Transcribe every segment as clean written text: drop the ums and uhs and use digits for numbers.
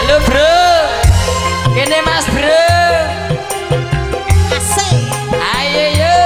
Halo bro, kene Mas bro. Asik. Ayo yo.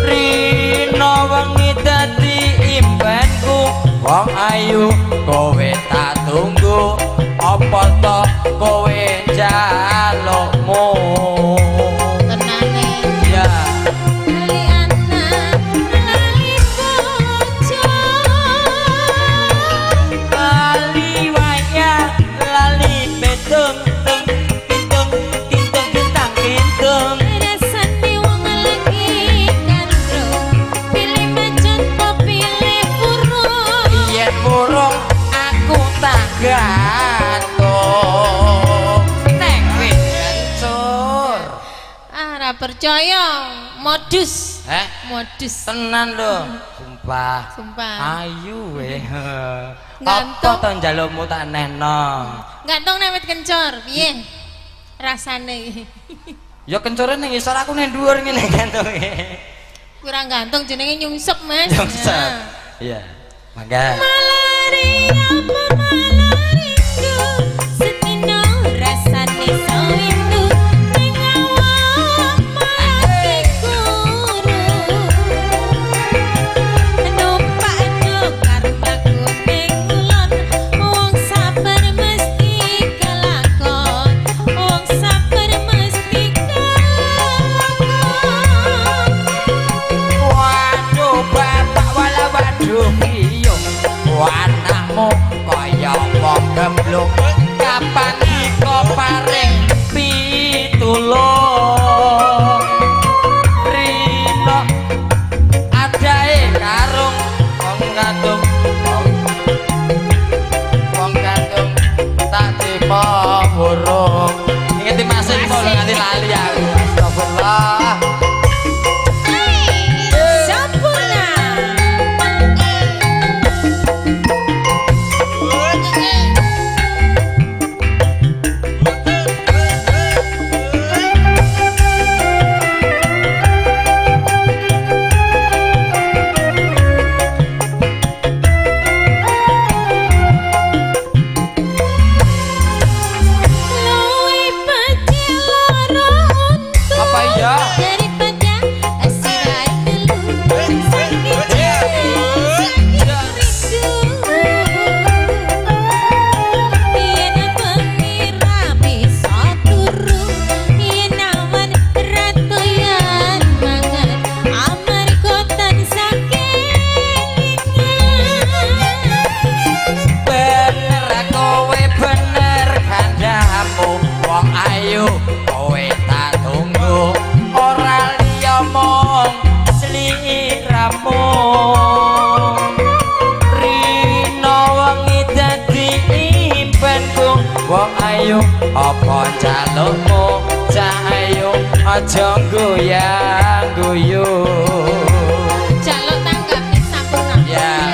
Rino wengi dadi impenku, wong ayu kowe tak tunggu, apa to kowe njalukmu tenane ya. Lali anak lali bojo, lali wayah lali petung tung kintung kintung kintang kintung. Gantung neng wit kencur. Ah, ra percaya modus. Heh? Modus. Tenan lho. Sumpah. Sumpah. Ayu weh. Apa to njalukmu tak nehno? Gantung nang wit kencur, piye? Rasane. Ya kencore ning ngisor aku ning dhuwur ngene gantunge. Kurang gantung jenenge nyungsep, Mas. Nyungsep. Iya. Mangga. Malari apa malariku setino rasane sawindu ning awak mati kuru numpak nukar mlaku ning kulon wong sabar mesti kelakon, wong sabar mesti kelakon. Waduh bapak wala waduh piyung, anakmu kaya wong gemblung, kapan iko paring pitulung. Rino adae karung wong gantung, wong gantung tak tipe burung. Ingeti masih kok nganti lali aku. Astagfirullah. Wong ayu apa njalukmu cah ayu aja goyang guyu. Jaluk tanggape sampurna. Ya.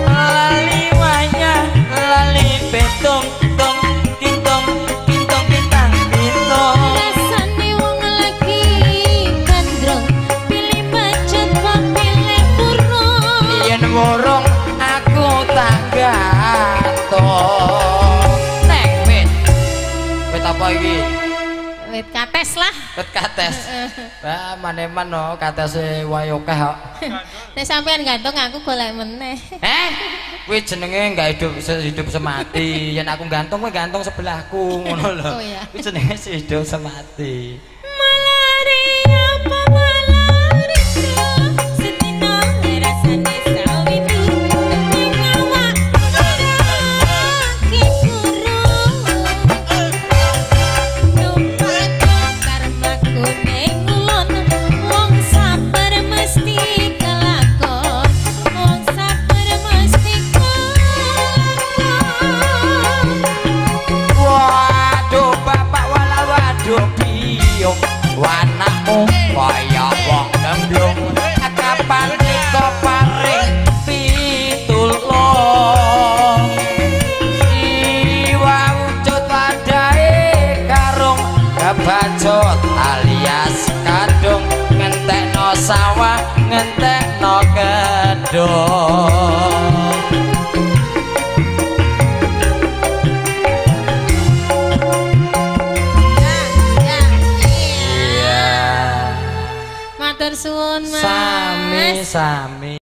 Lali wayah lali petung tung kintung kintung kintang kintung. Rasane wong lagi gandrung pilih pacut pilih burung. Yen wurung aku tak gantung. Neng wit. Wit apa iki? Wit kates lah. Wit kates. Wah, maneman no katese wae akeh kok. Nek sampean gantung aku golek meneh. Eh? Kuwi jenenge enggak hidup hidup semati. Yen aku gantung kowe gantung sebelahku ngono lho. Oh, iya. Kuwi jenenge hidup semati. Malare apa malare sedina rasane sawindu ning awak ki guru numpak karmaku ning ngulon wong sabar mesti kelakon wong sabar mesti kelakon. Waduh bapak wala waduh biyung wanakmu kaya wong gemblung kapan nika paring pitulung iwa ucut wadahe karung kebacut alias kadung ngentekno sawah ngentekno kedung. Ya, iya. Matur suwun Mas. Sami sami.